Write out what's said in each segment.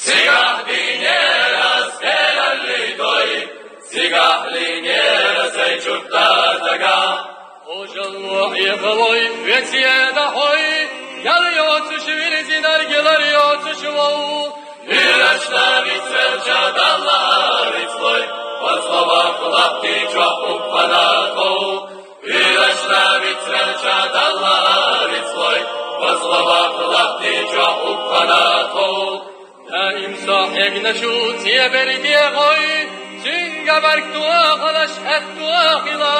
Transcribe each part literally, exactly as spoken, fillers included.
Цигахь бинера стелалли дой, цигахь линера сай чуртта дага. Ожалло ихалой, вецеда хой, ял йоцуш вирзинар гилар йоцуш вов. Вирашна вицвел чадалла арицлой, вацлава хлапти чваху панахов. Вираш Вицвелча Далла вицлой, вазлава лахти чохь уххана тхов. Даим со хьегна шу цӀе бери дегӀой, цуьнга барг тухалаш хӀетто хила.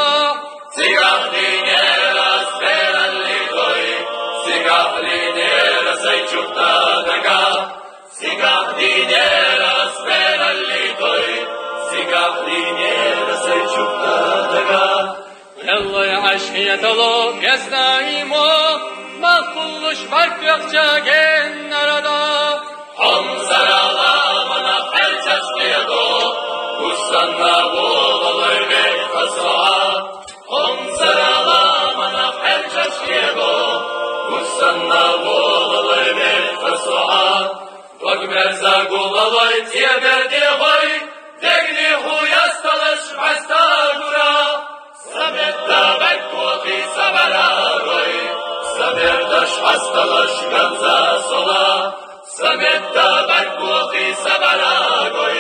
Цигахь дийнера ас бералли дой, цигахь лийнера сай чухта дага. Цигахь дийнера ас бералли дой, цигахь лийнера сай чухта дага. Эллой Ӏаш хетало гездаимо, мах кхуллуш барг тоьхча геннарада. Хьомсарала манах хьелчаш кхедо, гуссанна вогӀалой вехха соа. Хьомсарала манах хьелчаш кхедо, гуссанна вогӀалой вехха соа. Дог мерза гулалой цӀе бер дегӀой, дегни хӀу ясталаш хьаста гура. Сан метта баккохи сабарагой, сан берташ хьасталаш ганза сола. Сан метта баккохи сабарагой,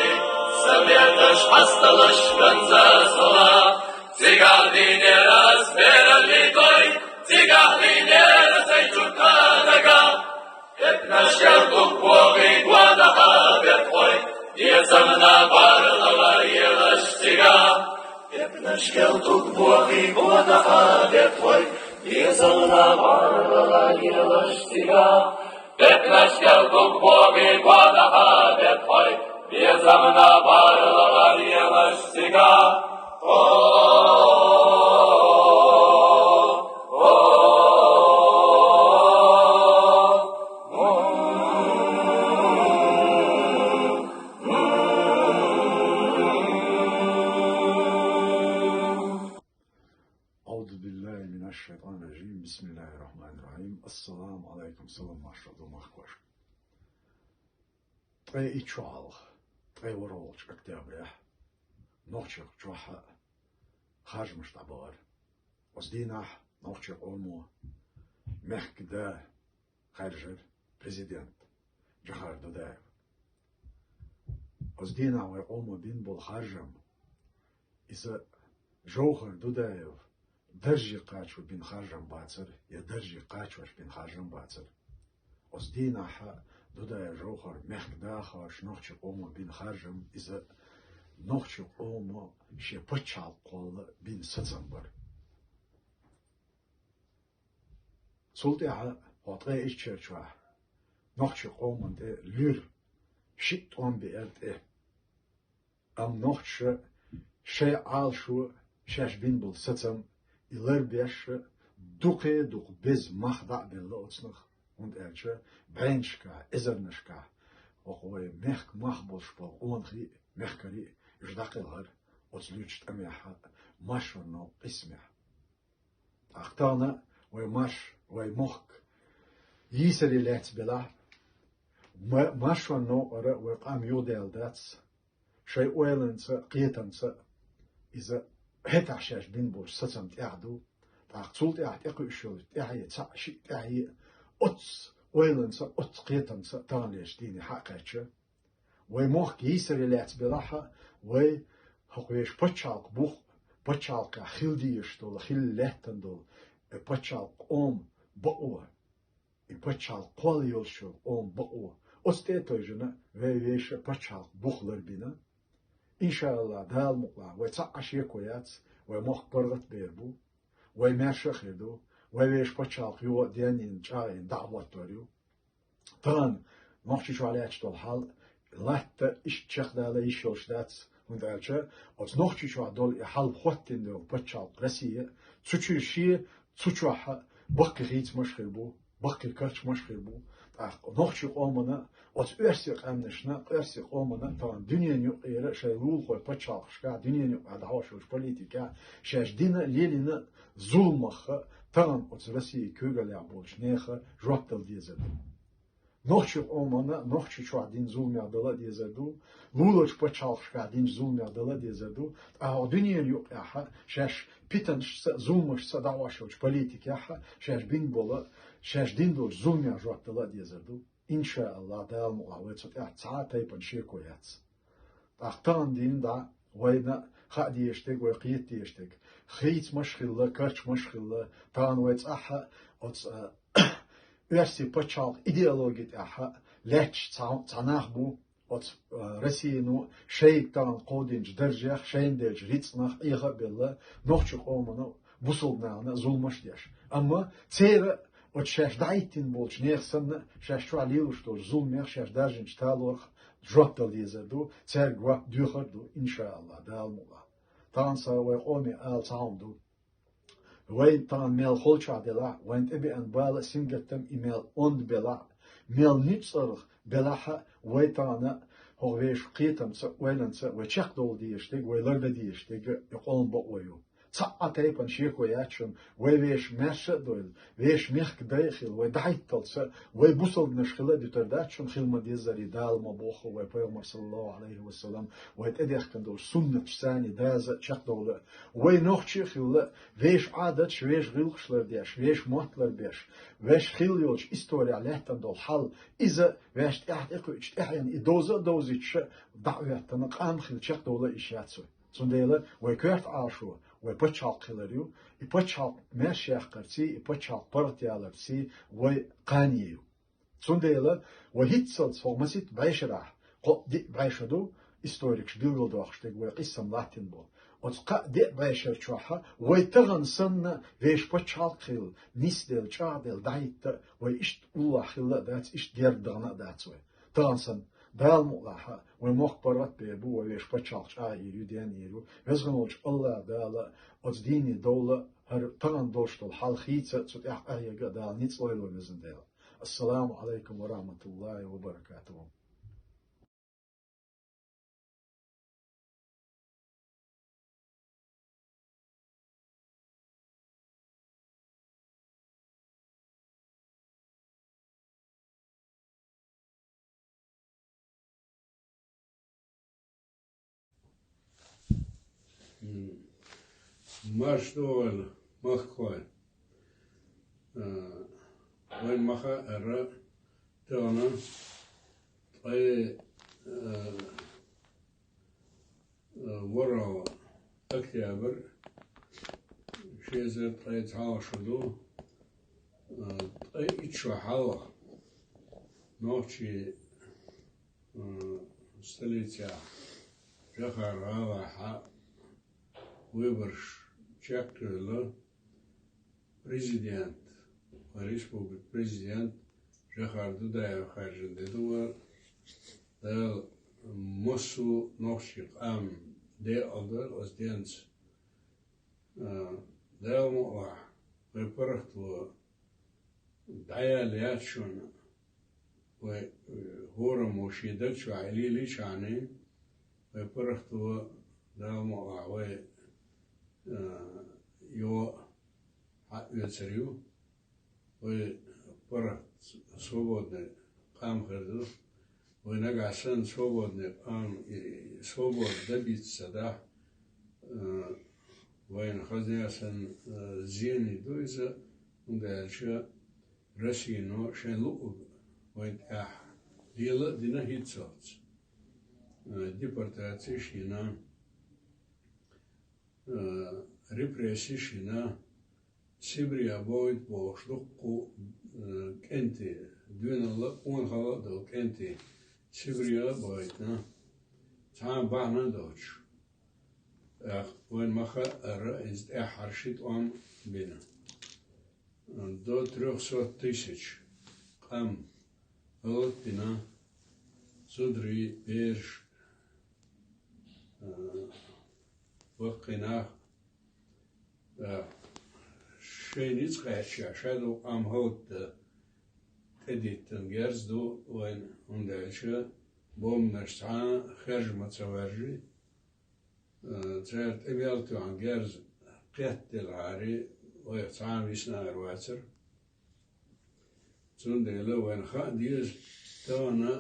сан берташ хьасталаш ганза сола. Цигахь дийнера ас бералли дой, цигахь дийнера сай чурта дага. Эпнаш кел тугбохи гонаха бетхой, дезамна барла варелаш цига. Эпнаш кел тугбохи гонаха бетхой, дезамна барла варелаш цига. Эпнаш кел тугбохи гонаха бетхой, дезамна барла варелаш цига. О, о, о. أعوذ بالله من الشيطان الرجيم. بسم الله الرحمن الرحيم. السلام عليكم. Салам маршалла ду махкаш. Ткъе итт шо хьалха, ткъе ворхӀалгӀачу октябрехь, Нохчийчохь харжамаш дӀабахара. Оцу дийнахь нохчийн къомо мехкан да хаьржира президент Джохар Дудаев. Оцу дийнахь вай къомо бина болу харжам, иза Джохар Дудаев дарже кхачо бина харжам бацара, я дарже кхачош бина харжам бацара. Оцу дийнахь Дудаев Джохар мехкан да хууш нохчийн къомо бина харжам, иза нохчийн къомо шен пачхьалкх кхолла бина сацам бара. Цул тӀаьхьа хьо ткъе итт шарчохь нохчийн къоман тӀе луьра шиъ тӀом беара тӀе. Амма нохчаша шайн Ӏалашо шаьш бина болу сацам и ларбеш, дукхе а дукха беза мах дӀа а белла оцунах, хӀунда аьлча бӀеннашкахь, эзарнашкахь хӀокху вай мехкан мах болуш болу къонахий а, мехкарий а, уьш дӀакхелхира оцу луьрачу тӀамехь, маршонно къисмехь. ТӀаккха тахана вай марш, вай мохк йийсаре лаьцна белахь, ма-, маршонна новкъара вай къам юхадаьлла дац, шайн ойланца а, кхетамца а иза хӀетахь шаьш бина болчу сацам тӀехь ду, тӀаккха цул тӀаьхьа тӀекхуьуш йолу тӀаьхье, цхьаъ, шиъ тӀаьхье оццу ойланца а, оццу кхетамца а таханлерчу дийне хьа а кхаьчча, вай мохк йийсаре лаьцна белахь а, вай хӀокху вешан пачхьалкх бух, пачхьалкхехь хила дезаш долу, хила лаьттина долу, э, пачхьалкх къоман бакъо, и пачхьалкх кхолла йолуш йолу къоман бакъо, оцу тӀе а тевжина, вай вешан пачхьалкх бух ларбина. ИншаАллахӀ, Дала мукъалахь, вай цхьа а шеко яц, вай мохк паргӀатбер бу, вай маьрша а хир ду, вай вешан пачхьалкх юха а денйина, чӀагӀйина дӀа а хӀоттор ю. Тахана Нохчийчохь лаьтташ долу хьал латта иштта чекхдала йиш йолуш дац, хӀунда аьлча оцу Нохчийчохь долу и хьал хӀоттийна долу пачхьалкх Россия, цу чуьра шен, цу чохь баккхий хийцамаш а хир бу, баккхий карчамаш а хир бу. ТӀаккха нохчийн къомана, оцу оьрсийн къаьмнашна, оьрсийн къомана тахана дуьненан юкъера шайн лулахойн пачхьалкхашкахь, дуьненан юкъахь дӀахьош йолчу политикехь шаьш дина а, лелийна а зуламах а тахана оцу Россин куьйгаллехь болчу нехан жоп дала дезар ду. Нохчийн къомана Нохчийчохь дина зуламех дала а дезар ду, луларчу пачхьалкхашкахь динчу зуламех дала а дезар ду, тӀаккха дуьненан юкъахь шаьш питанашца а, зуламашца а дӀахьош йолчу политикехь шаьш бина болу, шаьш дина долчу зуламех жоп дала а дезар ду. ИншаАллахӀ, Дала мукъалахь, вай цу тӀехь цхьа а тайпана шеко яц. ТӀаккха тахана дийнахь вайна хаа дезаш дерг, вай кхета дезаш дерг. Хийцамаш хилла, карчмаш хилла, тахана вай цӀахь а оцу, а, оьрсийн пачхьалкхан идеологи тӀехь а лаьтташ цхьа, цхьа нах бу, оцу, а, Россино шайга тахана кховдийначу даржех, шайна деллачу рицкъанах Ӏеха а белла, нохчийн къомана, бусалба нахана зуламаш а деш. Амма церан оцу шаьш дӀахӀиттина болчу нехан санна, шаьш чохь лелош долчу зуламех, шаьш даржинчу талорах жоп дала дезар ду, цаьрга жоп доьхур а ду, иншааллахӀ, Дала мукъ лахь. Тахана сан вай къоме ала цхьа хӀума ду. Вайн тахана мел холчохь делахь, вайн тӀебеана бала а, сингаттам а, и мел онда белахь а, мел нуьцкъалгӀа белахь а, вай тахана хӀокху вешан кхетамца а, ойланца а вай чекхдовла дезаш дерг, вай лардан дезаш дерг и къоман бакъо ю. Цхьа а тайпана шеко яц шуна, вай вешан маьрша а дойла, вешан мехкан дай а хила, вай дӀахӀитталц а, вай бусалбанаш хила а дуьтур дац шуна, хила ма-деззара, Дала ма-бохху, вай Пайхамар, саллаллахӀу Ӏалайхи ва саллам, вай тӀедехкина долчу суннаташца а, даза а чекхдовла а. Вай нохчий а хилла, вешан Ӏадаташ, вешан гӀиллакхаш лардеш, вешан мотт ларбеш, вешан хилла йолчу исторехь лаьттина долу хьал, иза вешан тӀаьхьа тӀекхуьучу тӀаьхьенна и довза а довзуьйтуш, дӀа а хӀоьттина, къам хилла чекхдовла а йиш яц вай. Цундела вай коьрта Ӏалашо вай пачхьалкх хилар ю, и пачхьалкх маьршаяккхарций, и пачхьалкх паргӀатъяларций вай кхане ю. Цундела вай хӀинццалц хӀокху масийтта бӀешарахь, кхоъ-диъ бӀе шо ду, историкаша билгалдоккхуш дерг, вай къийсам латтийна болу. Оцу кхаа-диъ бӀешар чохь а вай тахана санна вешан пачхьалкх хилла, нисделла, чӀагӀделла, дӀахӀитта а, вай иштта уллохь хилла а дац, иштта герга дахана а дац вай. Тахана санна, Дала мукъ лахь, вай мохк паргӀат а бер бу, вай вешан пачхьалкх чӀагӀйийр ю, денйийр ю. Веза хилла волчу АллахӀ Дала оцу дийне довла а, хӀара тахана долуш долу хьал хийца а, цу тӀехь къахьега а Дала ницкъ лойла вайн, Везан Дела. Ассаламу Ӏалайкум ва рахьматуллахӀи ва баракатухӀу. М. Марша догӀийла, махкахой. А, вайн ма-хаъара, тахана ткъе, а, а, ворхӀалгӀа октябрь, ши эзар ткъе цхьалгӀа шо ду, а, ткъе итт шо хьалха нохчийн, а, столицехь, Жохара-ГӀалахь выбораш чекхъевлла, президент, вайн республикан президент Жохар Дудаев хаьржина де ду вай. Дала массо а нохчийн къам декъал дойла оцу денца. А, Дала мукъ лахь, вай паргӀато дӀаяьлла яц шуна, вай, э, хӀораммо шен даг чохь лелийчхьана, вай паргӀато, Дала мукъ лахь, вай, э, йо хьаоьцур ю, вай паргӀат свободный къам хир ду. Вай нагахь санна свободный къам, и свобода добиться ца дахь, э, вайна хазна санна, э, зене ду иза, хӀунда аьлча Россино шайн луъург вайн тӀехь лела а дина хӀинццалц. Э, депортацеш йина, э, репрессеш йина, Сибрех бовлийта бохуш дуккха а, э, кӀентий, доьналла а, къонахалла а долу кӀентий Сибрех а бовлийтина, цхьа а бахьана а доцуш. ТӀаккха вайн ма-хаъара, иза тӀаьххьара ши тӀом бина. До трёхсот тысяч къам гӀалат а дина, зударий, бераш, э, баккхий нах, э, шайн ницкъ кхаьчча, шадолу къам хӀаллакдан тӀедиттина герз ду вайна, хӀунда аьлча бомбанаш цхьа а хержа ма ца ваьржи, э, цара тӀе мел тоьхна герз кхетта делахьара, вайх цхьа а висна ара вацара. Цундела вайна хаа деза, тахана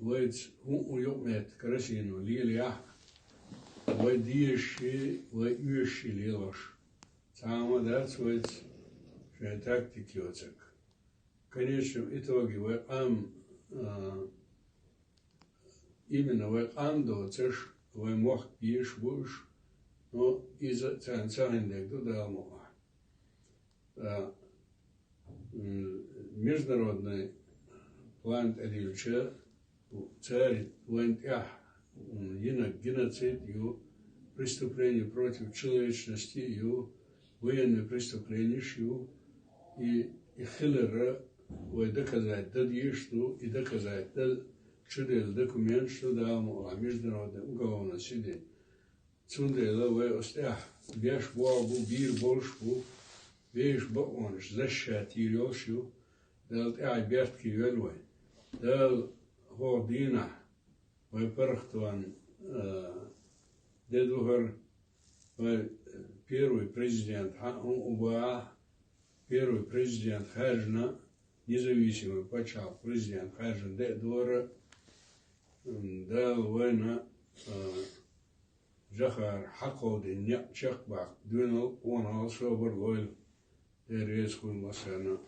вайца хӀун а юкъаметтиг Россино лелаяхь а, вай дезаш а, вай оьшуш а лелош. Цхьа а ма дац вайца шайн тактика йоцург. В конечном итоге вай къам, а, именно вай къам доцуш, вай мохк безаш бу уьш, Ну, иза царна ца хиннарг ду, Дала мукъалахь. Ткъа, м, международный план тӀедиллча, цара вайна тӀехь, м, йинарг геноцид ю, преступление против человечности ю, военные преступления ю, и, и хилар вай доказать дан дезаш ду, и доказать дан чуделла документаш ду, Дала мукъалахь, международный уголовный суде. Цундела вай оцу тӀехь беш болх бу, бийр болуш бу, вешан бакъонаш защищать йийр йолуш ю, Дала тӀаьхье беркате йойла вай. Дала хӀокху дийнахь вай паргӀатонан, а, де ду хӀара, вай первый президент хьан у бахьа, первый президент хаьржина, независимый пачхьалкх президент хаьржина де а дора, м, Дала вайна, а, Жахара хьакховдийна некъ чекхбаккха доьналла, къонахалла, собар лойла. Дела реза хуьлда массарна.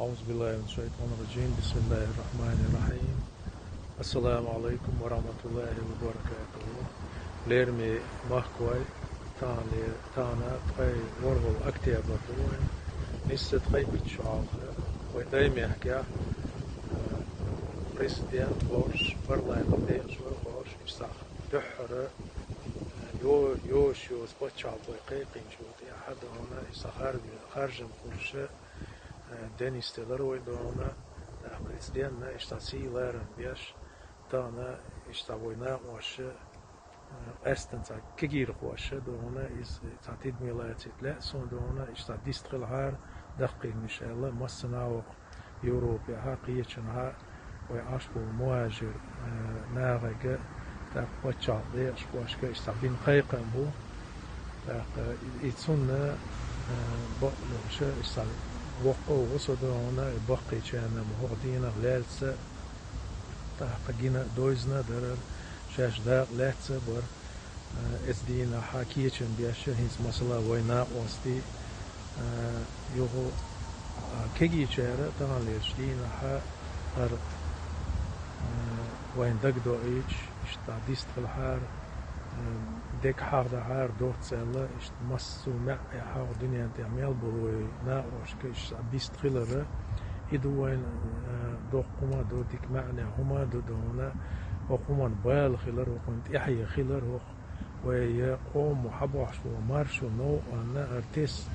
أعوذ بالله من الشيطان الرجيم. بسم الله الرحمن الرحيم. السلام عليكم ورحمة الله وبركاته. Лераме махкой, тахана, тахана ткъе ворхӀалгӀа октябрь ду вайн. Нийсса ткъе итт шо хьалха вайн Даймехкахь, э, президент волуш, парламент дехаш вара волуш, иштта дуьххьара, э, йо-, йош йоцу пачхьалкх вай кхайкхинчул тӀаьхьа ду хьуна, иштта хар-, харжам хуьлуш, э, денис телар вай ду хьуна, тӀаккха иза денна, иштта сий ларам беш, тахана иштта вай накъоша, э, къаьстина цхьа кегийрхоша ду хьуна, иза цхьа тидаме лацийта лаьа суна ду хьуна, иштта дистхилахьара, даккхийла миш аьлла, массанхьа вокху Европехьа, кхечанхьа, вай Ӏаш болу мухӀажир, э, нахага, тӀаккха пачхьалкх декъашхошка иштта бина кхайкхам бу. ТӀаккха и, и цунна, э, бакъ лоруша, иштта воккха а ву со ду хьуна, и баккхийчарна ма хӀокху дийнах лаьллца, тӀаккха гина а, дойзна а дарар, шаьш дакъа лаьцна а бара. Э, эцу дийнахьа кечам беш, хӀинца масала вай накъостий, э, юха, а, кегийчара таханлерчу дийнахьа хӀара, э, вайна дагадоуьйтуш, иштта дистхилахьара, э, дегахь дахьара доцца аьлла, иштта массо а маьӀӀехьа хӀокху дуьнен тӀехь мел болу вай накъошка иштта бист хилара, и ду вайна, э, доккха хӀума а ду, дика маьӀӀехьа хӀума а ду ду хьуна, хӀокху хӀуманна бала хилар, хӀокхунна тӀаьхье хилар, хӀокху вай я къомо хьабохьуш болу маршо новкъанна хӀара тесна,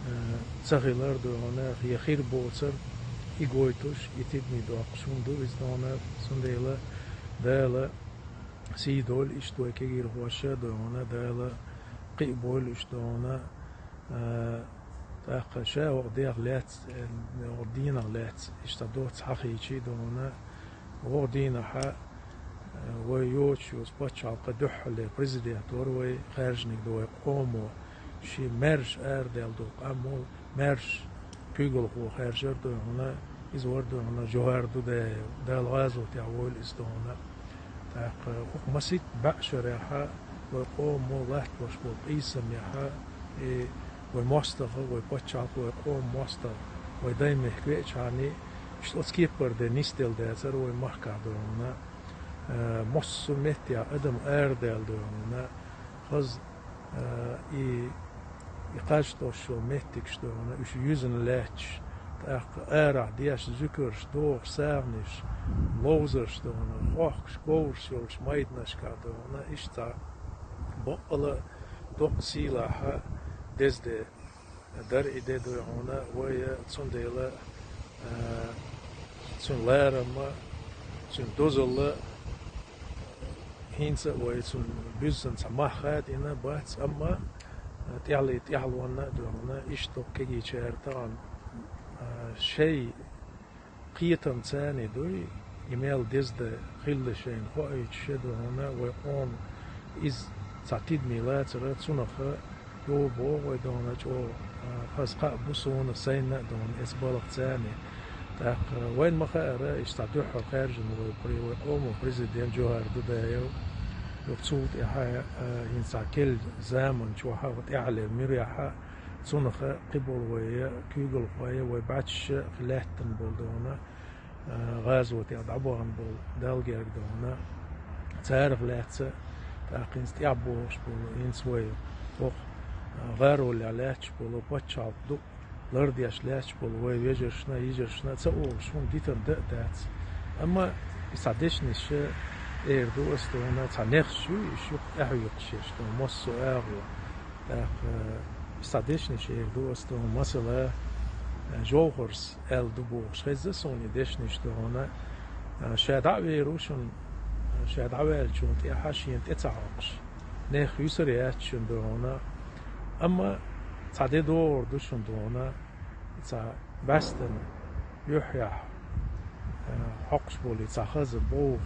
э, ца хилар ду хьуна, я хир боцург, и гойтуш, и тидаме доккхуш хӀума ду иза ду хьуна, цундела Дала сий дойла иштта вай кегийрхоша ду хьуна, Дала кхиа бойла иштта ду хьуна, э, тӀаккха ша хӀокху дех лаьцна, э, хӀокху дийнах лаьцна иштта доцца хьахийчий ду хьуна, хӀокху дийнахьа, э, вай йоцуш йоцу пачхьалкх дуьххьарлера президент вара вай, хаьржинарг ду вай къомо, шен маьрша арадаьлла долу къам ву, маьрша куьйгалхо хаьржар ду хьуна, иза вара ду хьуна Жохар Дудаев, Дала гӀазотехь войла иза ду хьуна. ТӀаккха хӀокху масийтта бӀе шарехьа вай къомо латтош болу къийсамехьа, и вай мостагӀа, вай пачхьалкх, вай къоман мостагӀа, вай Даймехка веачхьана, иштта оцу кепара де нисделла дацара вай махкахь ду хьуна. Э, массо а меттехь адам арадаьлла ду хьуна. Хаза, э, и, и кхаж тосуш йолу меттигаш ду хьуна, уьш юьзна лаьтташ, тӀаккха арахь деш зуькарш, дохуш сагӀанаш, ловзарш ду хьуна, хохкуш говраш йолчу майданашкахь ду хьуна, иштта баккъала доккха сийлахьа деза де дара и де ду хьуна, вай, цундела, а, цуьнан ларам а, цуьнан дозалла а хӀинца а вай цунна буьззина цхьа мах хадийна бац, амма, а, тӀаьхьале тӀаьхьалонна а ду хьуна, иштта кху кегийчара тахана, а, шайн кхетам царна дуй, и мел деза де хилла шайна хоуьйтуш а ду хьуна, вай къоман иза цхьа тидаме лацара, цунах а йо боху вай ду хьуна чӀогӀа, а, хаза кхаъ бу суна, сайна а ду хьуна, эцу балха царна. ТӀаккха вайна ма хаара, иштта дуьххьара хаьржина вай пре-, вай къомо президент Джохар Дудаев, юха цул тӀаьхьа, а, хӀинца кхелла заман чохь а тӀаьхьале муьрехь а, цунах а кхиболу вай куьйгалхой, вай баьчча а лаьттина болу догӀна, а, гӀазотехь дӀабахана болу Далла герга догӀна, царах лаьцна, тӀаккха хӀинца тӀаьхьа бохуш болу, хӀинца вай хӀокху, а, гӀаролехь лаьтташ болу пачхьалкх ду лардеш лаьтташ болу вай вежаршна, йижаршна ца олуш хӀума дитина дан а дац. Амма и цхьа дешнаш эр ду ас догӀна, цхьа нехаш ю, и шух тӀаьхьа юккъуш еш ду, массо а агӀо. ТӀаккха и цхьа дешнаш эр ду ас догӀна, масала, Жовхарс аьлла ду бохуш хезна суна и дешнаш догӀна, ша дӀа а вер ву шуна, ша дӀаваьллачунна тӀаьхьа шена тӀе ца хьокхуш. Нех юьсур яц шуна догӀна, амма цхьа де догӀур ду шуна догӀна, цхьа баьстана юьххьехь, э, хьокхуш болу цхьа хаза бовха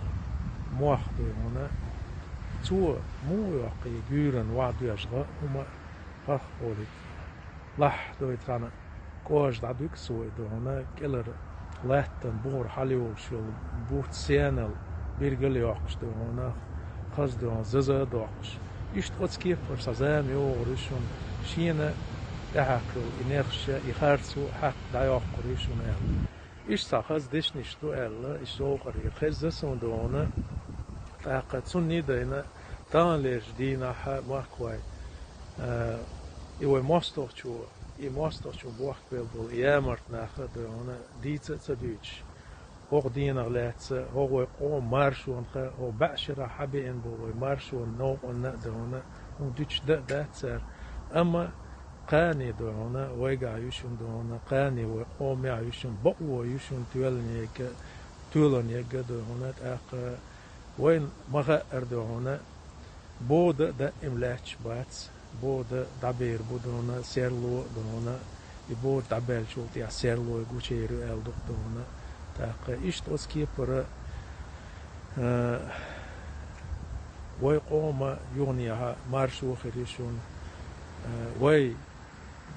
мох догӀна. Цо муха йоккху и гуьйранна ваха доьжна гӀа а хӀума, гӀарх а волуьйту. Лахь дой цхьаьна кӀожа дӀадуьгу цо и догӀна, кӀелара латтана бухара хьалайолуш йолу буц сенал биргал а йоккхуш догӀна, хаза догӀна, заза а доккхуш. Иштта оцу кепара цхьа зама йогӀур ю шуна, шена тӀехьаккха йолу и нехаш а, и харцо а хьакха дӀайоккхур ю шуна аьлла. Иштта цхьа хаза дешнаш ду аьлла, и Жовхарера хезна суна догӀна, тӀаккха цунна а дайна, таханлерчу дийнахь а махкахой, а, и вай мостагӀчо, и мостагӀчун бохкабелла болу и ямарт нах а догӀна дийца а ца дуьйцуш. ХӀокху дийнах лаьцна, хӀокху вай къоман маршонах, хӀокху бӀе шарахь хьабеана болу вай маршонан новкъанна а догӀна, хӀума дуьтуш дан а дац цара. Амма кхане догӀна, вайгахь ю шуна догӀна, кхане вай къомехь ю шуна, бакъо ю шуна тоьллина ерг а, тоьллина ерг а догӀна, тӀаккха вайна ма хаьара догӀна, бода а даим лаьтташ бац, бода дӀабер бу догӀна, серло а догӀна, и бода дӀабаьллачул тӀаьхьа серло гучуер ю аьлла ду-кх догӀна. ТӀаккха иштта оцу кепара, а, вай къоман юханехьа маршо хир ю шуна, а, вай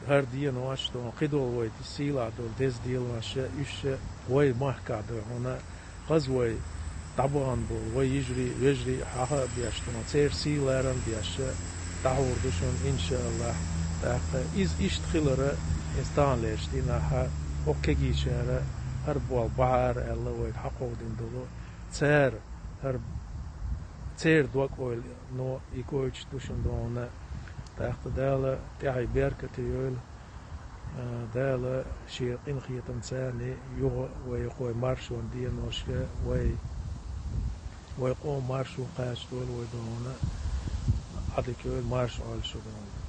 хӀара денош догӀна, кхидолу вай сийлахь долу деза денош а, уьш а вай махкахь догӀна, хаза вай дӀабахана болу вай йижарий а, вежарий а хьаха а беш догӀна, церан сий-ларам а беш а, дӀахьур ду шуна, иншааллахь. ТӀаккха иза иштта хилар а, иза таханлерчу дийнахь а хӀокху кегийчара хӀара болх бахьара аьлла вайга хьакховдийна долу. Цара хӀара, церан дог-ойлано и гойтуш ду шуна догӀна. ТӀаккха Дала тӀаьхье беркате йойла, а, Дала Шен къинхетамца юха вай кхой маршонан деношка вай, вай къоман маршо кхачадойла вай догӀна, Ӏадика йойла, марша Ӏойла шу догӀна.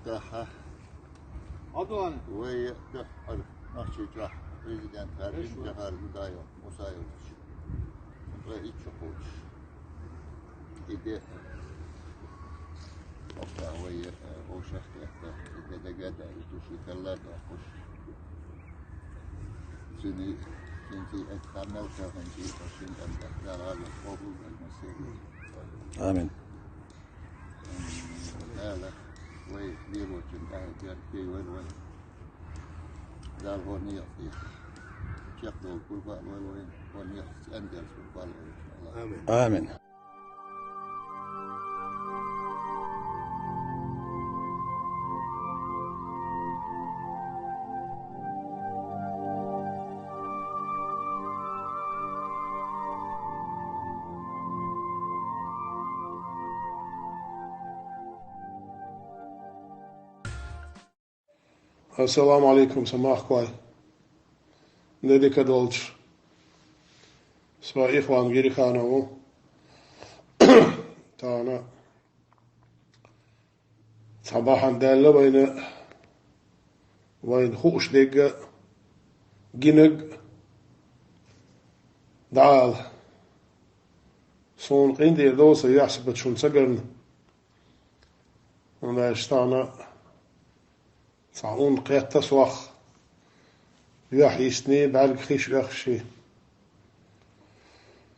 Аха. Адуан. Вай дуьххьара Нохчийчохь президент хаьржина Джохар Дудаев Муса йолчу. Вай итт шо кхочуш. И де. Оккха вай, э, вовшах тӀехь, и де дага а даьлла, и туш, и калла а доккхуш. Цуьнан, цуьнций эцхьа мел кхелхинчий, шин тӀам тӀехь Дала гӀазот къобал дойла массеран. Амин. Дала вай лелочун тӀехь герга вай вай. Дала вон некъ тӀехь чекхдовла гурба а вай вай, вон некъ цӀена дерза гурба а вай. Амин. Амин. Ассаламу алейкум, сан махкахой. Де дика долчу. Со Ихван Гириханов ву. Тахана цхьа бахьана даьлла вайна, вайна хууш дерг а, гинарг а дӀаала. Суна къинтӀера дов сан яхь-сибат шуна ца гарна. ХӀунда аьлча тахана цхьа ун кхетта сох, юьхь йисний, бӀаьрг хиш оьхуш ший.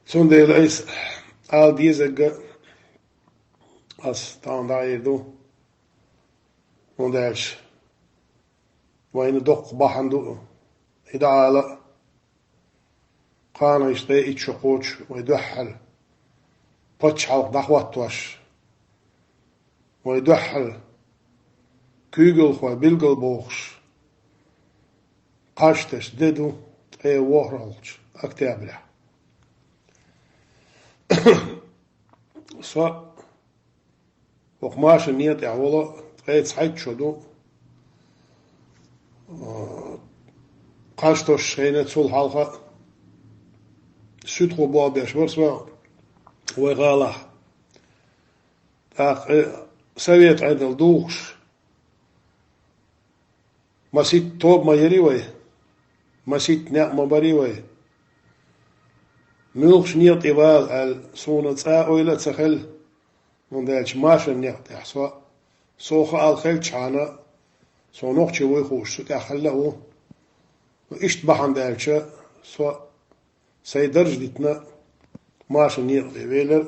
Цундела айса ала дезарг а ас тахана дӀаийр ду, хӀунда аьлча вайна доккха бахьана ду и дӀаала. Кхана иштта итт шо кхочуш вай дуьххьара пачхьалкх дӀахӀоттош, вай дуьххьара куьйгалхой билгалбохуш, кхаж тесна де ду ткъе ворхӀалгӀачу октябрехь. Со хӀокху машинан некъа тӀехь волу ткъе цхьайтта шо ду. Кхаж тосучу хенахь, цул хьалха суьдхо болх беш вара со вай гӀалахь. ТӀаккха совет Ӏедал духуш, масийтта тоба ма яри вай, масийтта некъ ма бари вай. Муьлхачу некъа тӀе вала аьлла, суна цкъа а ойла а ца хилла, хӀунда аьлча машинан некъа тӀехь со, со хаал хилчхьана, со нохчи вуй хууш цу тӀехь хилла а ву. Иштта бахьана даьлча, со сайн дарж дитина машинан некъа тӀе велира.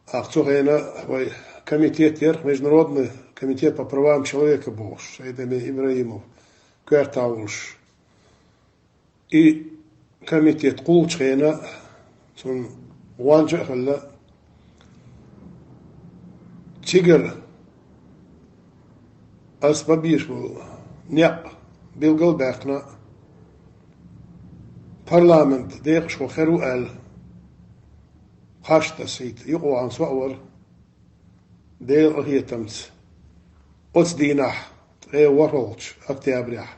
ТӀаккха цу хенахь вай комитет яра, Международный комитет по правам человека бохуш, Сайд-Эмин Ибрагимов коьрта волуш. И комитет кхуллучу хенахь цунна гӀоьнча а хилла, цигара ас бан безаш болу некъ билгал а баьккхина, парламентан декъашхо хир ву аьлла, кхаж тасийта юкъа вахана со а вара, Делан къинхетамца. Оцу дийнахь, ткъе ворхӀалгӀачу октябрехь,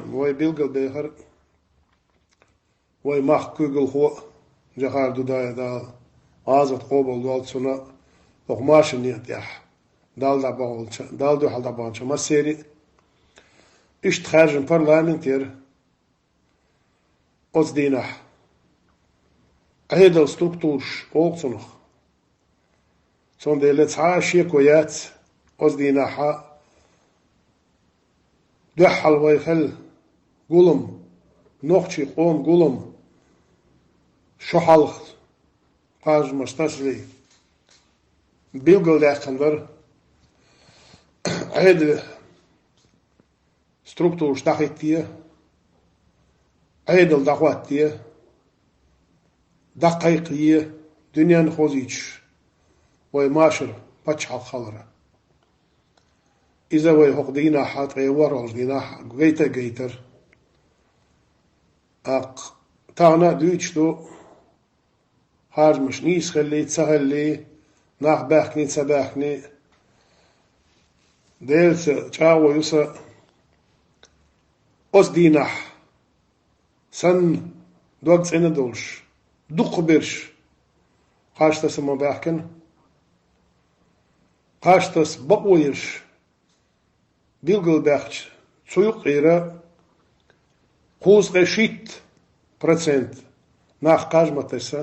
вай билгалбехира, вай махкан куьйгалхо а, Джохар Дудаев, Дала гӀазот къобал дойла цуьнан, хӀокху машинан некъа тӀехь Далла дӀабаханчу, Далла дуьхьал дӀабаханчу массеран а. Иштта хаьржина парламент яра оцу дийнахь. Ӏедалан структураш олу цунах. Цундела цхьа а шеко яц оцу дийнахь дуьххьал вай хилла гулам, нохчийн къоман гулам, шо хьалха кхажамаш тасале, билгалдаьккхина дара. Ӏедалан структураш дӀахӀитте, Ӏедал дӀахӀотте, дӀакхайкхае дуьненна хозуьйтуш вай машар пачхьалкх хилар. Иза вай хӀокху дийнахь, ткъе ворхӀалгӀачу дийнахь гайта а гайтира. ТӀаккха тахана а дуьйцуш ду, харжамаш нийса хиллий, ца хиллий, нах баьхкиний, ца баьхкиний, Делаца чӀагӀо ю сан оцу дийнахь санна дог цӀена долуш, дукхахберш кхаж таса ма баьхкина. Кхаж таса бакъо йолуш билгалбаьхча, цу юкъера кхузткъе шийтта процент нах кхаж ма тесна.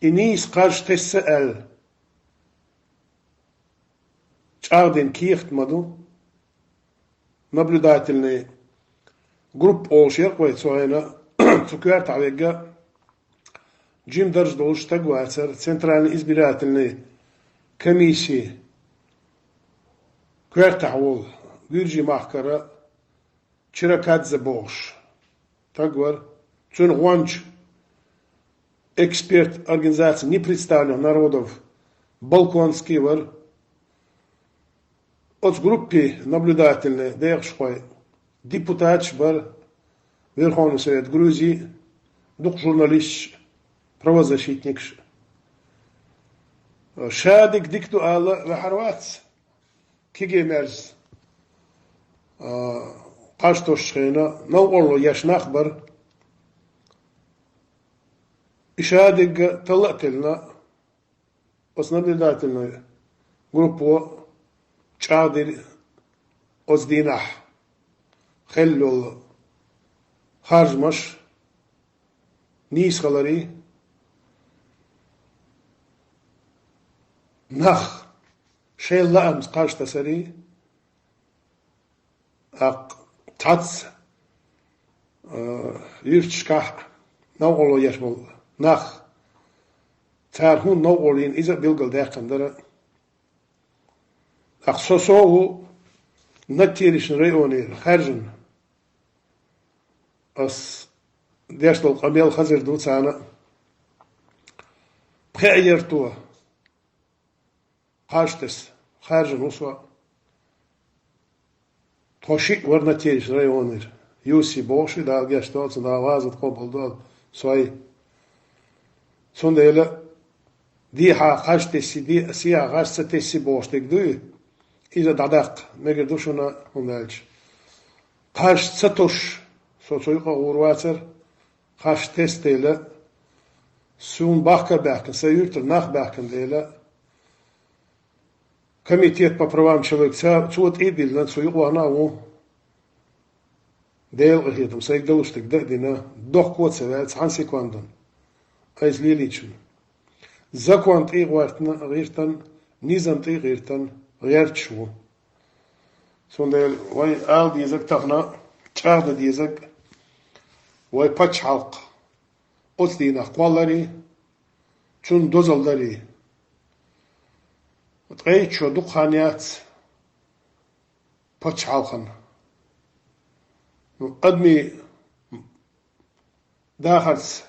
И нийса кхаж тесна аьлла чӀагӀдина кехат ма ду. Наблюдательный группа олуш яра вай цу хенахь, цу коьртахь верг а жима дарж долуш стаг вацара, Центральный избирательный комиссин коьртахь волу, Гуьржийн махкара Чиракадзе бохуш стаг вара. Цуьнан гӀоьнча эксперт организации непредставленных народов Балконский вара. Оцу группин наблюдательный декъашхой депутаташ бара, Верховный Совет Грузии, дукха журналисташ, правозащитникаш. Ша дика, дика ду ала ваьхьар вац, кегий мерза, а, кхаж тосучу хенахь новкъарло еш нах бара. И ша дерг а талла а теллина, оцу наблюдательный группо чӀагӀдира оцу дийнахь хилла йолу харжамаш нийса хиларий, нах шайн лаамца кхаж тасарий, тӀаккха цхьацца, а, юьрташкахь новкъарло еш болу нах, цара хӀунда новкъарло йина, иза а билгалдаьккхина дара. ТӀаккха со, со ву Наттеришан районера хаьржина. Ас деш долу къамел хазар ду царна а. Пхеа ярто кхаж тесна хаьржина ву со. Тхо шиъ вара Наттеришан районера. Юси бохуш, Дала гечдойла цунна, Дала гӀазот къобалдойла сой. Цундела дехьа кхаж тесси, де-, сехьа кхаж ца тесси бохуш дерг дуй, иза дӀадаккха мегар ду шуна, хӀунда аьлча кхаж ца тосуш со цу юкъа гӀур вацара, кхаж тесна дела, суна бахкар баьхкина, сан юьртара нах баьхкина дела, Комитет по правам человека, ца-, цо тӀе а диллина, цу юкъахь а ву. Делан къинхетам, сайга далуш дерг дан а дина, дохко а ца ваьлла цхьана секундана. Айса лелийчунна. Закон тӀе а гӀоьртина, гӀиртина, низам тӀе а гӀиртина, гӀерташ ву. Цундела вайн ала дезарг тахана, чӀагӀдан дезарг, вай пачхьалкх оцу дийнахь кхолларий, цунна дозалла дарий. Ткъе итт шо дукха хан яц пачхьалкхана. Ну, адамийн дахарца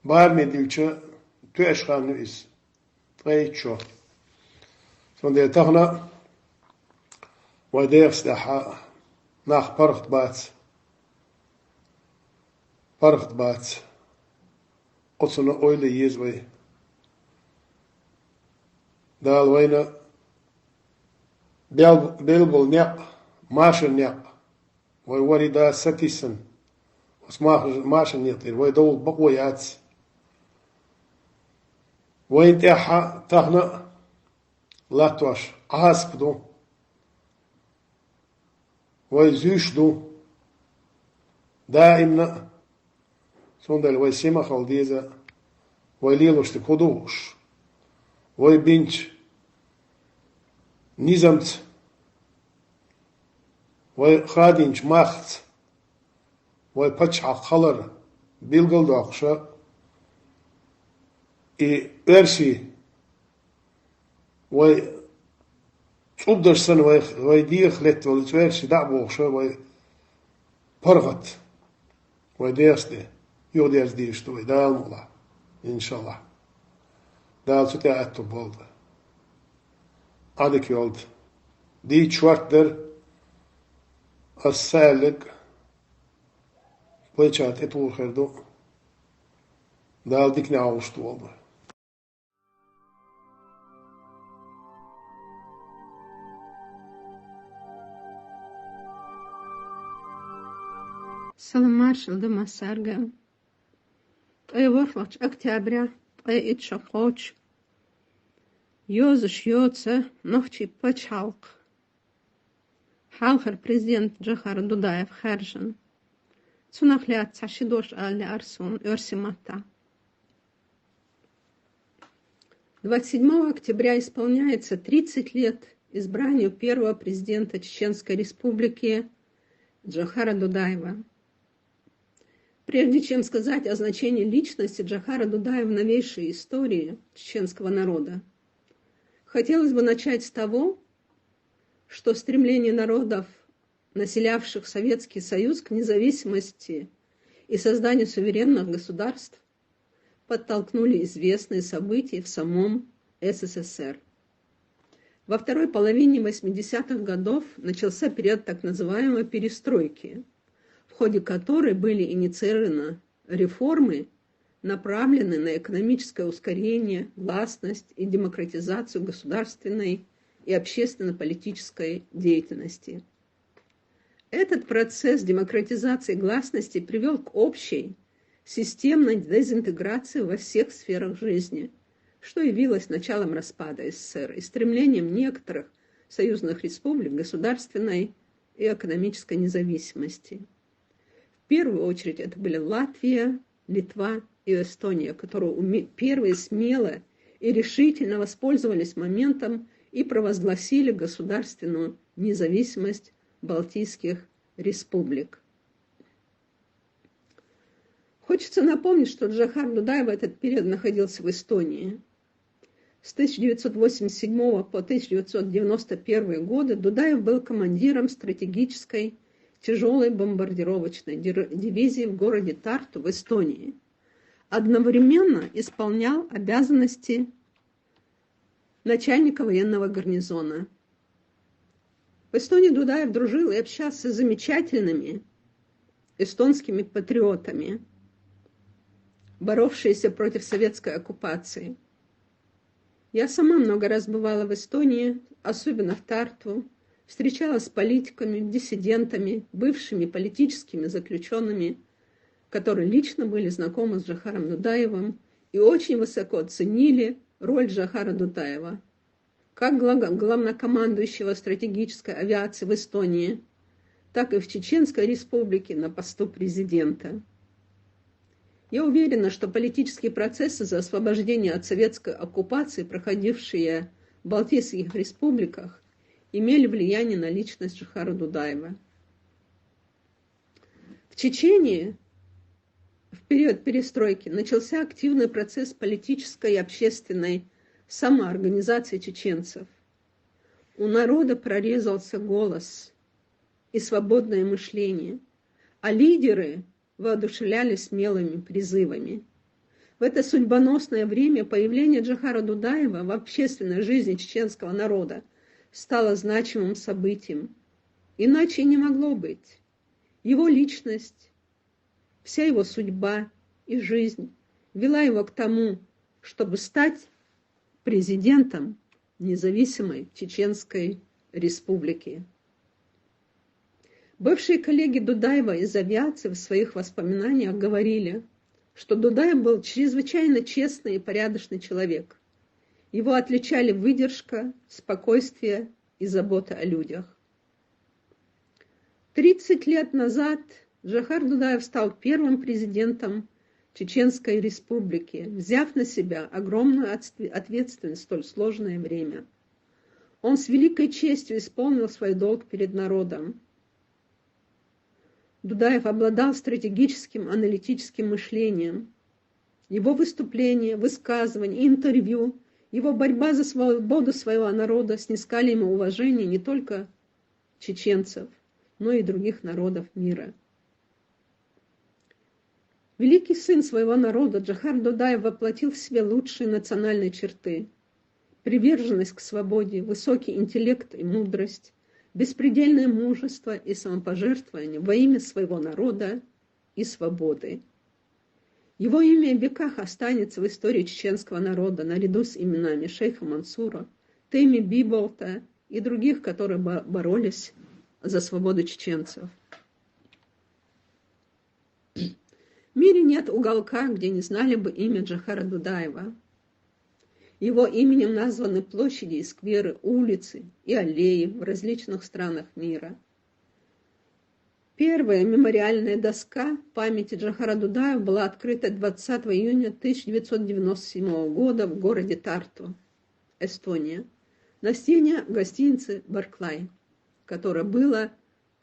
бараме дилча, тоьаш хан ю иза. Ткъе итт шо. Цундела тахана вайн дехас тӀехь нах паргӀат бац. ПаргӀат бац. Оцунна ойла е еза вай. Дала вайна бел-, белла болу некъ, машаран некъ, вай ворхӀе да сатийсина, оцу маша-, машаран некъа тӀера вай довла бакъо яц. Вайна тӀехь а тахана а латтош Ӏазап ду. Вай зуьйш ду даимна а. Цундела вай сема хила деза, вай лелош дерг хӀун ду хууш, вай бинчу низамца, вай хадийначу махца, вай пачхьалкх хилар билгал а доккхуша, и оьрсий вай цӀубдаш санна, вай, вай дегӀах летта волу цӀерчий дӀа а бохуша, вай паргӀат, вай дехас тӀе юхадерза дезаш ду вай, Дала мукъалахь, иншаллахь. Дала цу тӀе аьтто болда. Ӏадика йолда. Дийца шорта дара, ас ца аьлларг вайчара тӀетухур хир ду. Дала диканехь вовшахтолда вай. Салам маршалла ду массаьрга. Ткъе ворхӀалгӀачу октября, ткъе итт шо кхочу, Йозуш йоцу нохчийн пачхьалкх хьалхара президент Джохар Дудаев хаьржина. Цунах лаьцна цхьа ши дош ала лаьара суна оьрсийн маттахь. Двадцать седьмого октября исполняется тридцать лет избранию первого президента Чеченской Республики Джохара Дудаева. Прежде чем сказать о значении личности Джохара Дудаева в новейшей истории чеченского народа, хотелось бы начать с того, что стремление народов, населявших Советский Союз, к независимости и созданию суверенных государств подтолкнули известные события в самом С С С Р. Во второй половине восьмидесятых годов начался период так называемой перестройки, в ходе которой были инициированы реформы, направленные на экономическое ускорение, гласность и демократизацию государственной и общественно-политической деятельности. Этот процесс демократизации и гласности привёл к общей системной дезинтеграции во всех сферах жизни, что явилось началом распада С С С Р и стремлением некоторых союзных республик к государственной и экономической независимости. В первую очередь это были Латвия, Литва и Эстония, которые уме- первые смело и решительно воспользовались моментом и провозгласили государственную независимость балтийских республик. Хочется напомнить, что Джохар Дудаев в этот период находился в Эстонии. С тысяча девятьсот восемьдесят седьмого по тысяча девятьсот девяносто первый годы Дудаев был командиром стратегической тяжёлой бомбардировочной дир- дивизии в городе Тарту в Эстонии. Одновременно исполнял обязанности начальника военного гарнизона. В Эстонии Дудаев дружил и общался с замечательными эстонскими патриотами, боровшимися против советской оккупации. Я сама много раз бывала в Эстонии, особенно в Тарту, встречалась с политиками, диссидентами, бывшими политическими заключёнными, которые лично были знакомы с Джохаром Дудаевым и очень высоко ценили роль Джохара Дудаева как глава- главнокомандующего стратегической авиации в Эстонии, так и в Чеченской Республике на посту президента. Я уверена, что политические процессы за освобождение от советской оккупации, проходившие в Балтийских республиках, имели влияние на личность Джохара Дудаева. В Чечении в период перестройки начался активный процесс политической и общественной самоорганизации чеченцев. У народа прорезался голос и свободное мышление, а лидеры воодушевляли смелыми призывами. В это судьбоносное время появление Джохара Дудаева в общественной жизни чеченского народа стало значимым событием. Иначе и не могло быть. Его личность, вся его судьба и жизнь вела его к тому, чтобы стать президентом независимой Чеченской Республики. Бывшие коллеги Дудаева из авиации в своих воспоминаниях говорили, что Дудаев был чрезвычайно честный и порядочный человек. Его отличали выдержка, спокойствие и забота о людях. Тридцать лет назад Джохар Дудаев стал первым президентом Чеченской Республики, взяв на себя огромную ответственность в столь сложное время. Он с великой честью исполнил свой долг перед народом. Дудаев обладал стратегическим, аналитическим мышлением. Его выступления, высказывания, интервью, его борьба за свободу своего народа снискали ему уважение не только чеченцев, но и других народов мира. Великий сын своего народа Джохар Дудаев воплотил в себе лучшие национальные черты: приверженность к свободе, высокий интеллект и мудрость, беспредельное мужество и самопожертвование во имя своего народа и свободы. Его имя в веках останется в истории чеченского народа наряду с именами шейха Мансура, Тейми Биболта и других, которые боролись за свободу чеченцев. В мире нет уголка, где не знали бы имя Джохара Дудаева. Его именем названы площади и скверы, улицы и аллеи в различных странах мира. Первая мемориальная доска памяти Джохара Дудаева была открыта двадцатого июня тысяча девятьсот девяносто седьмого года в городе Тарту, Эстония, на стене гостиницы «Барклай», которое было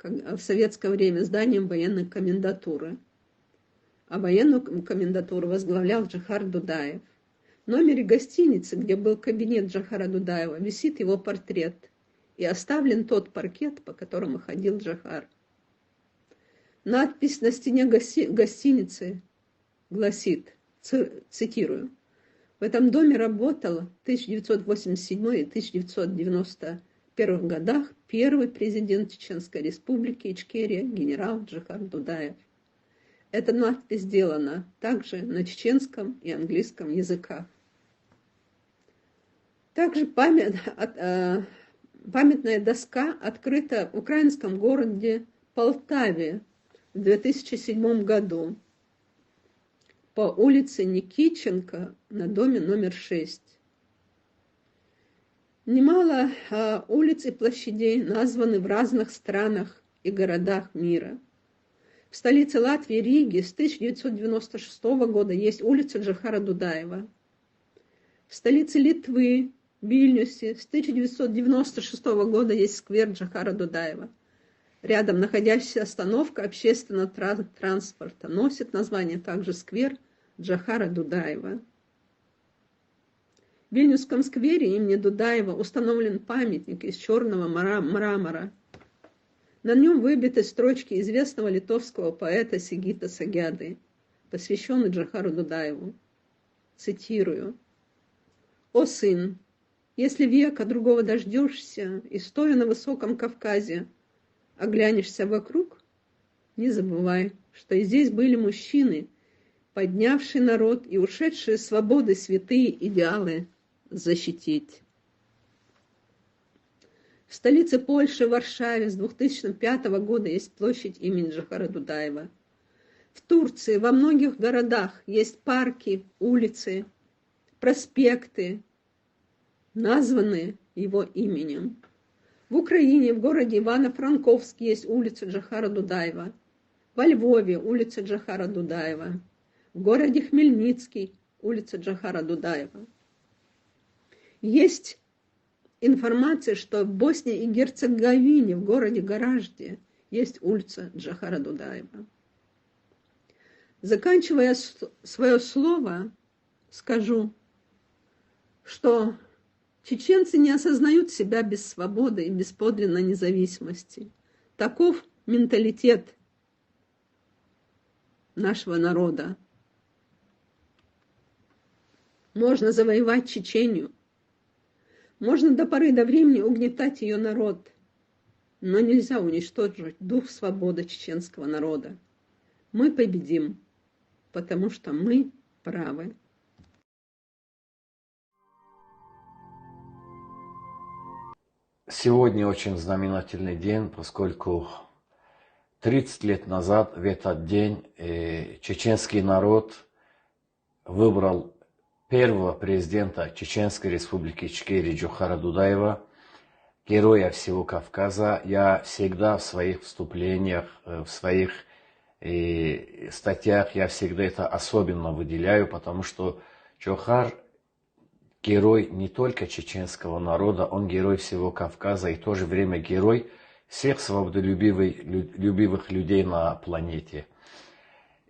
в советское время зданием военной комендатуры. А военную комендатуру возглавлял Джохар Дудаев. В номере гостиницы, где был кабинет Джохара Дудаева, висит его портрет и оставлен тот паркет, по которому ходил Джохар. Надпись на стене гостиницы гласит, цитирую: «В этом доме работал в тысяча девятьсот восемьдесят седьмой и тысяча девятьсот девяносто первых годах первый президент Чеченской Республики Ичкерия генерал Джохар Дудаев». Эта надпись сделана также на чеченском и английском языках. Также памятная доска открыта в украинском городе Полтаве в две тысячи седьмом году по улице Никитченко на доме номер шесть. Немало улиц и площадей названы в разных странах и городах мира. В столице Латвии Риге с тысяча девятьсот девяносто шестого года есть улица Джохара Дудаева. В столице Литвы Вильнюсе с тысяча девятьсот девяносто шестого года есть сквер Джохара Дудаева. Рядом находящаяся остановка общественного транспорта носит название также сквер Джохара Дудаева. В Вильнюсском сквере имени Дудаева установлен памятник из черного мрамора. На нем выбиты строчки известного литовского поэта Сигита Сагяды, посвященный Джохару Дудаеву. Цитирую: «О сын, если века другого дождешься, и, стоя на высоком Кавказе, оглянешься вокруг, не забывай, что и здесь были мужчины, поднявшие народ и ушедшие свободы святые идеалы защитить». В столице Польши, Варшаве с две тысячи пятого года есть площадь имени Джохара Дудаева. В Турции во многих городах есть парки, улицы, проспекты, названные его именем. В Украине, в городе Ивано-Франковск есть улица Джохара Дудаева. Во Львове улица Джохара Дудаева. В городе Хмельницкий улица Джохара Дудаева. Есть информация, что в Боснии и Герцеговине в городе Гаражде есть улица Джохара Дудаева. Заканчивая свое слово, скажу, что чеченцы не осознают себя без свободы и без подлинной независимости. Таков менталитет нашего народа. Можно завоевать Чечению. Можно до поры до времени угнетать ее народ. Но нельзя уничтожить дух свободы чеченского народа. Мы победим, потому что мы правы. Сегодня очень знаменательный день, поскольку тридцать лет назад в этот день э, чеченский народ выбрал первого президента Чеченской Республики Ичкерия Джохара Дудаева, героя всего Кавказа. Я всегда в своих вступлениях, э, в своих э, статьях, я всегда это особенно выделяю, потому что Джохар герой не только чеченского народа, он герой всего Кавказа и в то же время герой всех свободолюбивых людей на планете.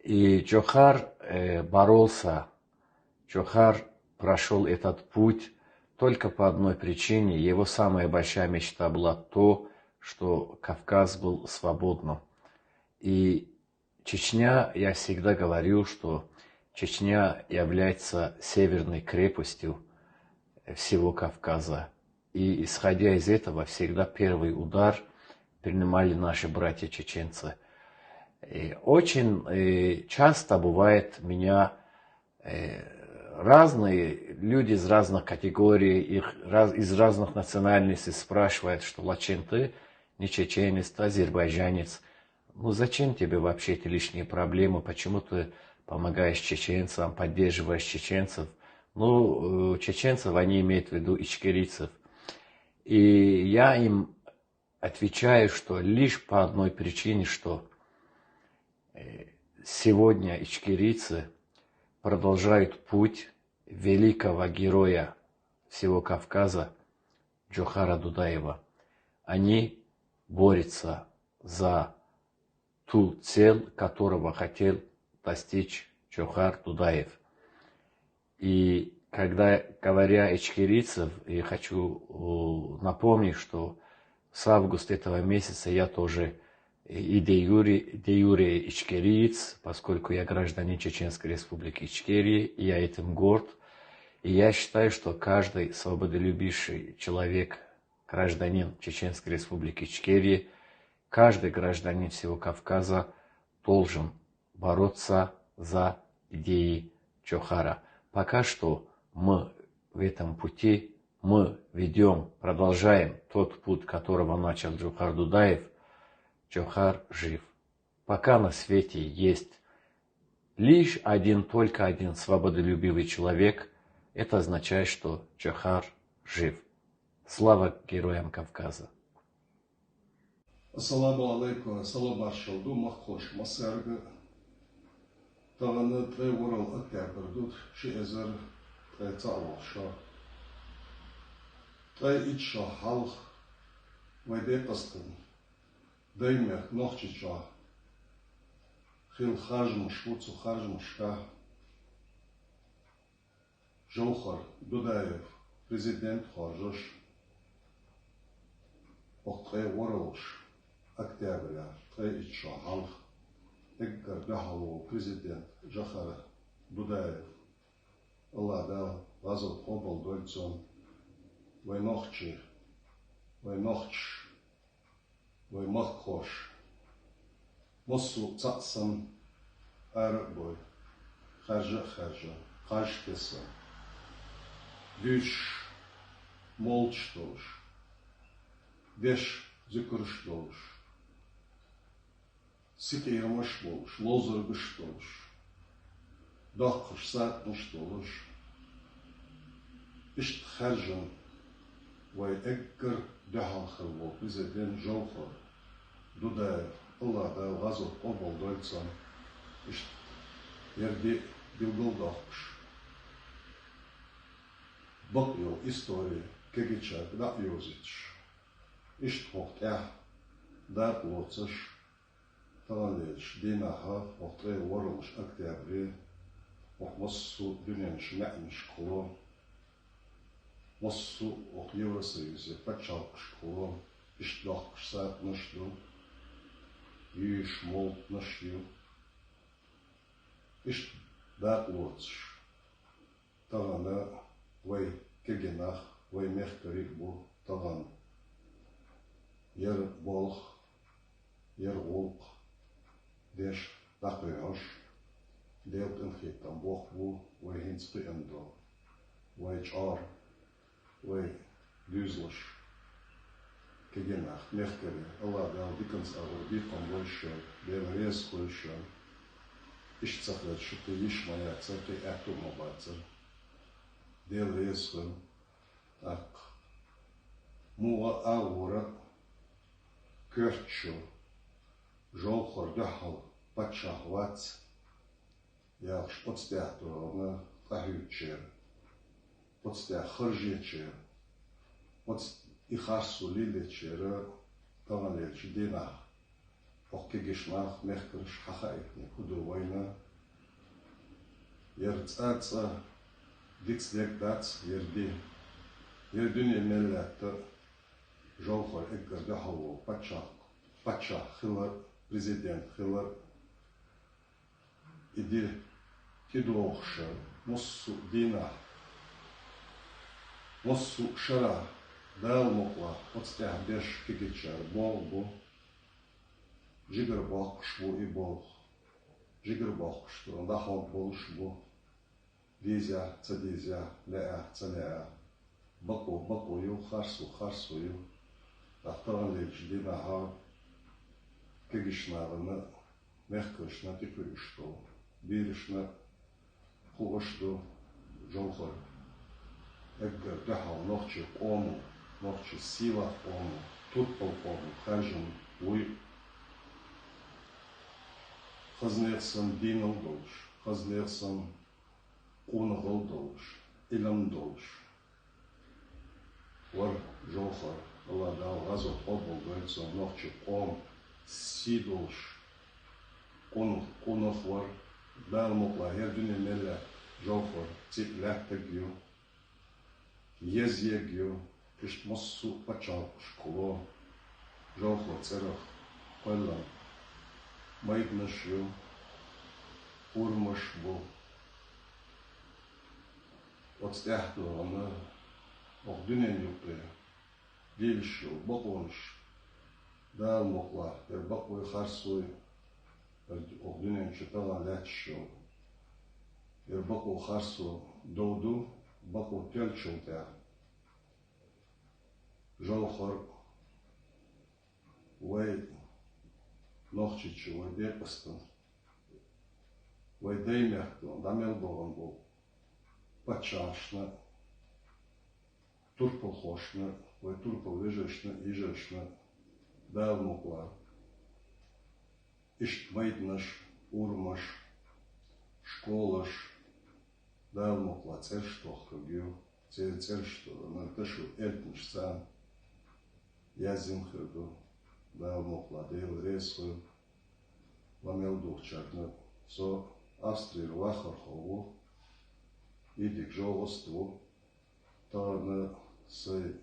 И Джохар э, боролся, Джохар прошел этот путь только по одной причине. Его самая большая мечта была то, что Кавказ был свободным. И Чечня, я всегда говорил, что Чечня является северной крепостью всего Кавказа. И исходя из этого, всегда первый удар принимали наши братья чеченцы. И очень и часто бывает меня э, разные люди из разных категорий, их раз, из разных национальностей спрашивают, что Лачен, ты не чеченец, ты азербайджанец. Ну зачем тебе вообще эти лишние проблемы? Почему ты помогаешь чеченцам, поддерживаешь чеченцев? Ну, э, чеченцев, они имеют в виду ичкерийцев. И я им отвечаю, что лишь по одной причине, что э, сегодня ичкерийцы продолжают путь великого героя всего Кавказа Джохара Дудаева. Они борются за ту цель, которого хотел достичь Джохар Дудаев. И когда, говоря ичкерийцев, я хочу э, напомнить, что с августа этого месяца я тоже и де юре, де юре ичкериец, поскольку я гражданин Чеченской Республики Ичкерия, и я этим горд. И я считаю, что каждый свободолюбивший человек, гражданин Чеченской Республики Ичкерия, каждый гражданин всего Кавказа должен бороться за идеи Джохара. Пока что мы в этом пути, мы ведем, продолжаем тот путь, которого начал Джохар Дудаев. Джохар жив. Пока на свете есть лишь один, только один свободолюбивый человек, это означает, что Джохар жив. Слава героям Кавказа! Ассаламу алейкум, салам-маршал ду махкхош массарга. Тагана ткъе ворал октябрь ду, ши эзар ткъе цаъ волча шо. Ткъе итт шо хьалха вай декъастан даймех Нохчийчоа хилла харжамаш ва, цу харжамашка Джовхар Дудаев президент хоржаш, укх ткъе воралгаш октября, ткъе итт шо хьалха, эггара дуьхьал вола президент Джохар Дудаев, АллахӀ Дала гӀазот къоабал дойла цун, вай нохчий, вай нохчий, вай махкхош, массо а цаӀ санна, ара а бой, хаьржа а хаьржа, кхаж а тесса, дуьйцуш, молиташ долаш, деш, зикараш долаш, сикъерамаш болаш, ловзаргаш долаш, доккхаш сатанаш долаш, иштта хаьржина вай эггара дуьхьал хилла вола президент Джовхар Дудаев, АллахӀ Дала гӀазот къоабал дойла цун, иштта ер ди билгалдоаккхаш, бакъ йола истори кегийчарга дӀа а йовзийташ, иштта хӀокху тӀехь дакъа лоцуш, таханлерчу дийнахь, хӀокху ткъе ворхӀалгӀачу октябре, хӀокху массо а дуьненаш маьӀнашкахула, массо а хӀокху Евросоюзе пачхьалкхашкахула, иштта доккхуш сатанаш ду, юьйш молитанаш ю, иштта дакъа лоцуш. Тахана вай кегий нах, вай мехкарий а бу тахана яра болх, яра гӀуллакх деш дӀакхоьхьуш, Делан къинхетам боккха бу вай хӀинца кхиъна долу, вай чӀор, вай дуьзалш. Кегий нах, мехкарий, АллахӀ Дала диканца агӀор бекхам бойла шун, Дела реза хуьлда шун. Иштта ца хилча, шу кхин йиш ма яцара, кхин аьтту а ма бацара. Дела реза хуьлда. ТӀаккха муха а агӀора коьртачу Джовхар дуьхьал паччахь вац яхаш, оцу тӀехь догӀна къахьуьйтучеран, оцу тӀехь харжечеран, оцу и харцо лелечеран таханлерчу дийнахь хӀокху кегийчу нах, мехкарш хьахаийтина хӀун ду вайна. Яра цӀа-цӀа диц дерг дац, яра ди. Яра дуьне мел лаьтта Джовхар эггара дуьхьал волу паччахь, паччахь хилар, президент хилар. И ди тӀедогӀуш, массо а дийнахь, массо а шарахь Дала мукъалахь оцу тӀехь деш кегийчара болх бу, жигара боккхуш бу и болх, жигара боккхуш ду, дӀахьо болуш бу, дезехь а, ца дезехь а, лаьа а, ца лаьа а. Бакъо бакъо ю, харцо харцо ю. ТӀаккха таханлерчу дийнахь кегийчу нахана, мехкаршна тӀекхуьуш долу, берашна хууш ду, Жовхар эггара дуьхьал нохчий къомо, нохчий сийлахь къомо, турпал къомо хаьржина вуй. Хазанех санна дийна долуш, хазанех санна къонахалла долуш, Ӏилма долуш вара Жовхар. АллахӀ Дала гӀазот къобалдойла цуьнан, нохчий къоман сий долуш къонах, къонах вара. Дала мукъ лахь, хӀара дуьне мел лаьтта Жовхар цӀе лаьттарг ю, езъярг ю, иштта массо а пачхьалкхашкахула Жовхар цӀерах кхоьллина майданаш ю, урамаш бу. Оцу тӀаьхьа догӀана, оха дуьненан юкъе лелаш йолу бакъонаш, Дала мукъ лахь, хӀара бакъой, харцой, хӀара оха дуьнен чу тахана лаьтташ йолу хӀара бакъо, харцо дов ду, бакъо тоьллачул тӀаьхьа Жовхар вай Нохчийчу, вай декъастан, вай даймехкан дӀа мел бахана болу паччахьашна, турпалхошна, вай турпал вежаршна, йижаршна Дала мукъ лахь, иштта майданаш, урамаш, школаш, Дала мукъ лахь, цӀераш тохкург ю, церан цӀераш тохкург, дашо элпанаш царна яздина хир ду. Дала мукъ лахь, Дела реза хуьлда ламел духучарна. Со Австрера вахархо ву, йидиг жовхӀаст ву. Тахана сайн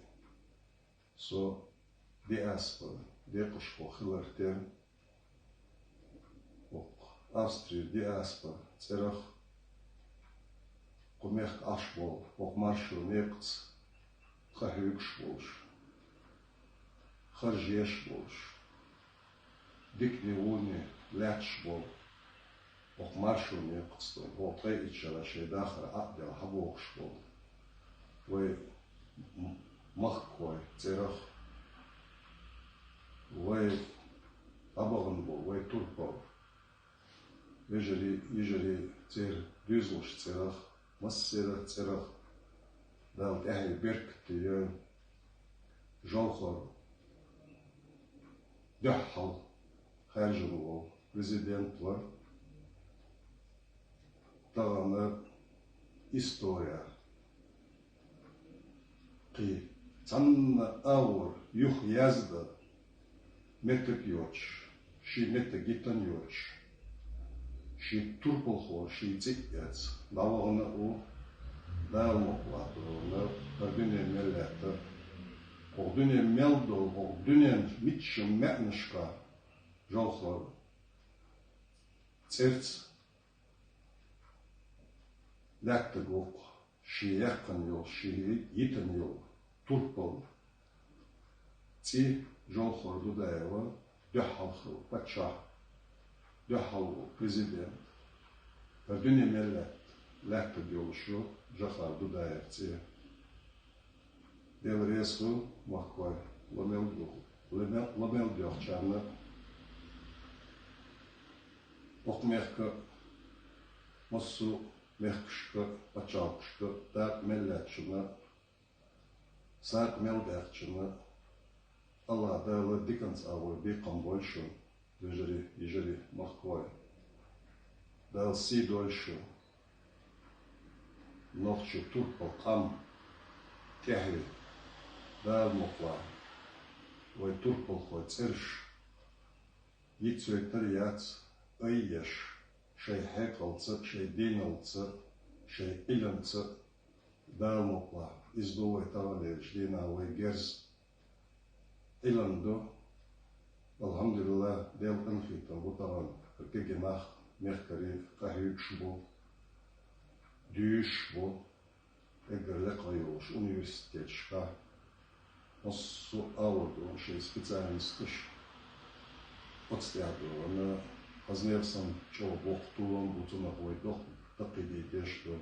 со диаспора декъашхо хилар терра, хӀокху Австрера диаспора цӀерах кху мехкан Ӏаш болу, хӀокху маршо некъаца къахьоьгуш болуш, харжеш болуш, дикане, вуне лаьтташ болу, хӀокху маршо некъаца долу, хӀокху ткъе итт шарахь шайн дахар Ӏадда хьабохуш болу вай м-, махкахой цӀерах, вай дӀабахана болу вай турпал вежарий, йижарий церан доьзалш цӀерах, массеран цӀерах Дала тӀаьхье беркате йойла. Жовхар дуьххьал хаьржина волу президент вара. Тахана история кхин цхьанна агӀор юхаяздан меттиг йоцуш, шен меттиг йитина йоцуш, шен турпалхо, шен цӀе а эцна, дӀавахана а ву, Дала мукъ лахь, хӀара дуьне мел лаьтта, хӀокху дуьне мел долу, хӀокху дуьненан мичча маьӀнашкахь Жовхар цӀерца лаьттарг ву-кх шен яьккхина йолу, шен йитина йолу турпал цӀе. Жовхар Дудаева дуьххьал хилла паччахь, дуьххьал волу президент, хӀара дуьне мел лаьтта, лаьттарг йолуш ю Жохар Дудаев цӀе. Дела реза хуьлда, махкахой, ламел ду-, ламел, ламел доьхучарна, хӀокху мехкан, массо а мехкашка, пачхьалкхашка дакъа мел лаьцначунна, сагӀа мел даьккхинчунна АллахӀ Дала диканца агӀор бекхам бойла шун, вежарий, йижарий, махкахой. Дала сий дойла шун. Нохчийн турпал къам тӀаьхье, Дала мукъ лахь, вай турпалхойн цӀераш йицвайтар яц, айъеш, шайн хьекъалца, шайн дийналца, шайн Ӏилманца, Дала мукъ лахь, иза ду вай таханлерчу дийнахь вай герз. Ӏилма ду. АлхьамдулиллахӀ, Делан къинхетам бу тахана, кегий нах мехкарий къахьоьгуш бу, дуьйцуш бу, эггара лекха йолуш университеташкахь массо а агӀор долу шайн специальносташ. Оцу тӀехь долу, хазанех санна, чӀогӀа боккха толам бу, цунах вай доккха даккхийдеш ду.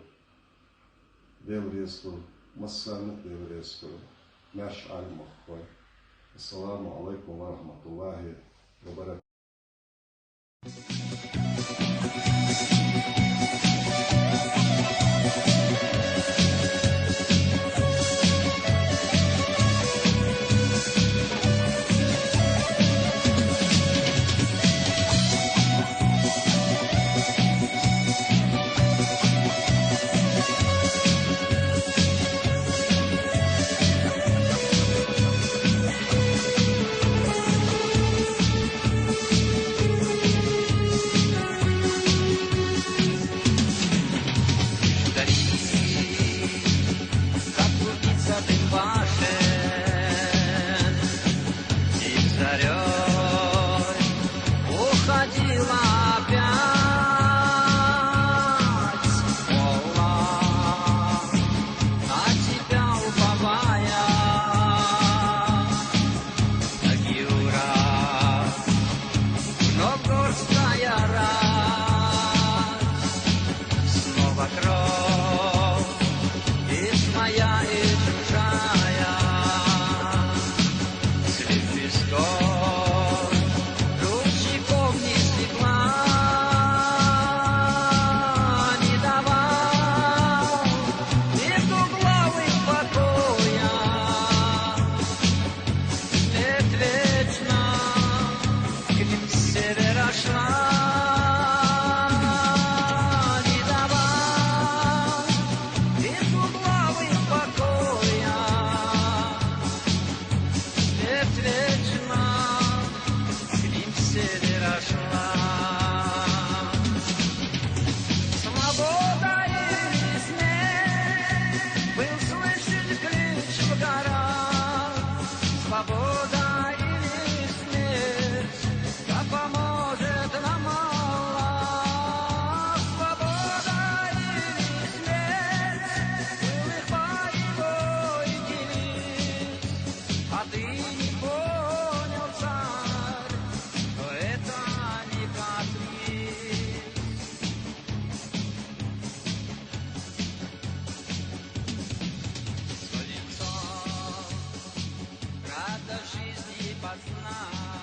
Дела реза хуьлда, массарна а Дела реза хуьлда. Маьрша Ӏойла, махкахой. Ассаламу Ӏалайкум ва рахьматуллахӀи ва баракатухӀ. Ходила опять, Ола, на тебя уповая. Агюра, вновь горстка раз, снова кровь, и моя, и чужая. С лепестков ручейков не стекла, не давал и главы покоя. Свет вечно к ним с севера шла, не давал и главы покоя. Свет вечно к ним с севера шла. Свобода или смерть, был слышен клич в горах. Свобода или смерть, да поможет нам Аллах. Свобода или смерть, был их боевой девиз. А ты не понял, царь, что это не каприз. Лицо рада жизни познать,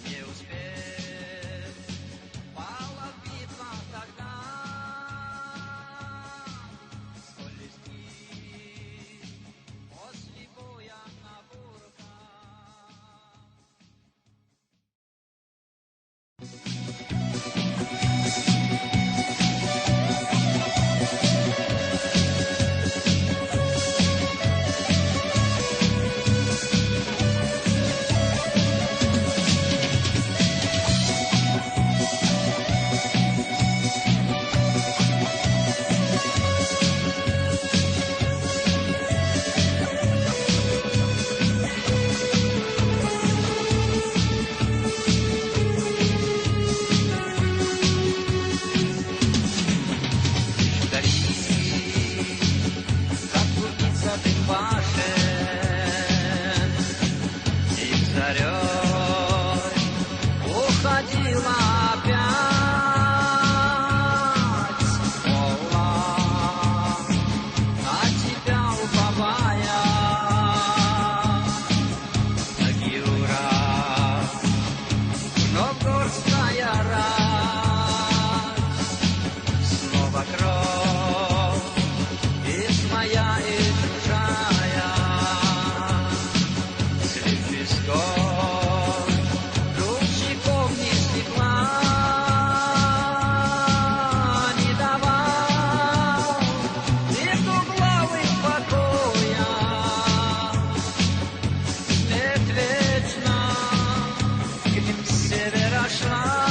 не успев, пала битва тогда. Сколь листки после боя на бурках. Заблудиться ты башен, и зарёй уходила опять. Ола, на тебя уповая. Агюра, вновь горстка раз, снова кровь, и моя, и чужая. С лепестков ручейков не стекла, не давал и главы покоя. Свет вечно к ним с севера шла,